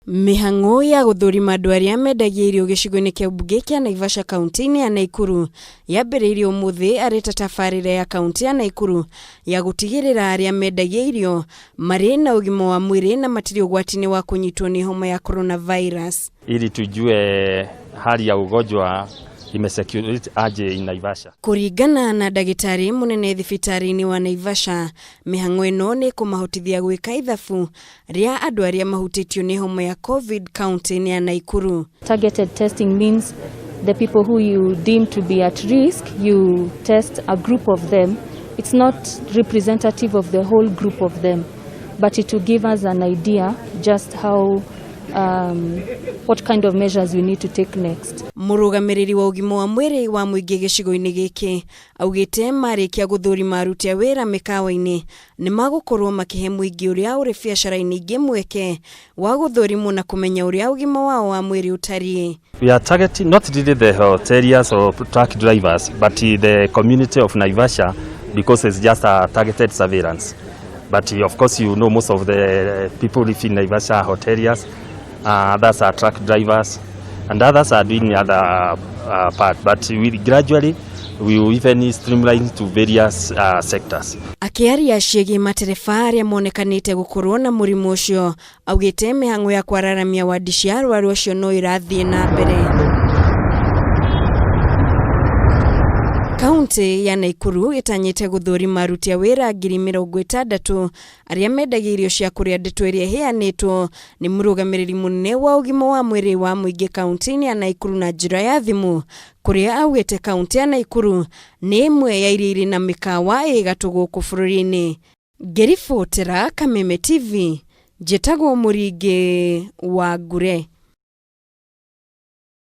Mĩhang'o ya gũthũrima andũ arĩa mendagia irio gĩcigo-inĩ kĩa ũmbunge kĩa Naivasha kaunti-inĩ ya Naikuru yambĩrĩirie ũmũthĩ arĩ ta tabarĩra ya kaunti ya Naikuru ya gũtigĩrĩra arĩa mendagia irio marĩ na ũgima wa mwĩrĩ na matirĩ ũgwati-inĩ wa kũnyitwo nĩ homa ya coronavirus. Ili tujue hali ya ugonjwa imesecurity aje in Naivasha. Kũringana na ndagĩtarĩ mũnene thibitarĩ-inĩ wa Naivasha, mĩhang'o ĩno nĩ ĩkũmahotithia gwĩka ithabu rĩa andũ arĩa mahutĩtio nĩ homa ya covid kaunti-inĩ ya Naikuru. Targeted testing means the people who you deem to be at risk, you test a group of them. It's not representative of the whole group of them, but it will give us an idea just how what kind of measures we need to take next. Mũrũgamĩrĩri wa ũgima wa mwĩrĩ wa mũingĩ gĩcigo-inĩ gĩkĩ augĩte marĩkia gũthũrima aruti a wĩra mĩkawa-inĩ nĩ magũkorwo makĩhe mũingĩ ũrĩa ũrĩ biacara-inĩ ingĩ mweke wa gũthũrimwo na kũmenya ũrĩa ũgima wao wa mwĩrĩ ũtariĩ. We are targeting not really the hoteliers or truck drivers, but the community of Naivasha because it's just a targeted surveillance. But of course, you know most of the people live in Naivasha are hoteliers, others are truck drivers, and others are doing other part. But we gradually we will even streamline to various sectors. Akĩaria ciĩgiĩ matereba arĩa monekanĩte gũkorwo na mũrimũ ũcio, augĩte mĩhang'o ya kwararamia wandi cia arwaru acio no ĩrathiĩ na mbere. Kaunti ya Naikuru ĩtanyĩte gũthũrima aruti a wĩra 60,000 arĩa mendagia irio cia kũrĩa ndeto ĩrĩa ĩheanĩtwo nĩ mũrũgamĩrĩri mũnene wa ũgima wa mwĩrĩ wa mũingĩ kaunti-inĩ ya Naikuru na njĩra ya thimũ, kũrĩa augĩte kaunti ya Naikuru nĩ ĩmwe ya iria irĩ na mĩkawa ĩ gatũ gũkũ bũrũri-inĩ. Ngĩribotera Kameme TV, njĩtagwo Mũringĩ wa Ngure.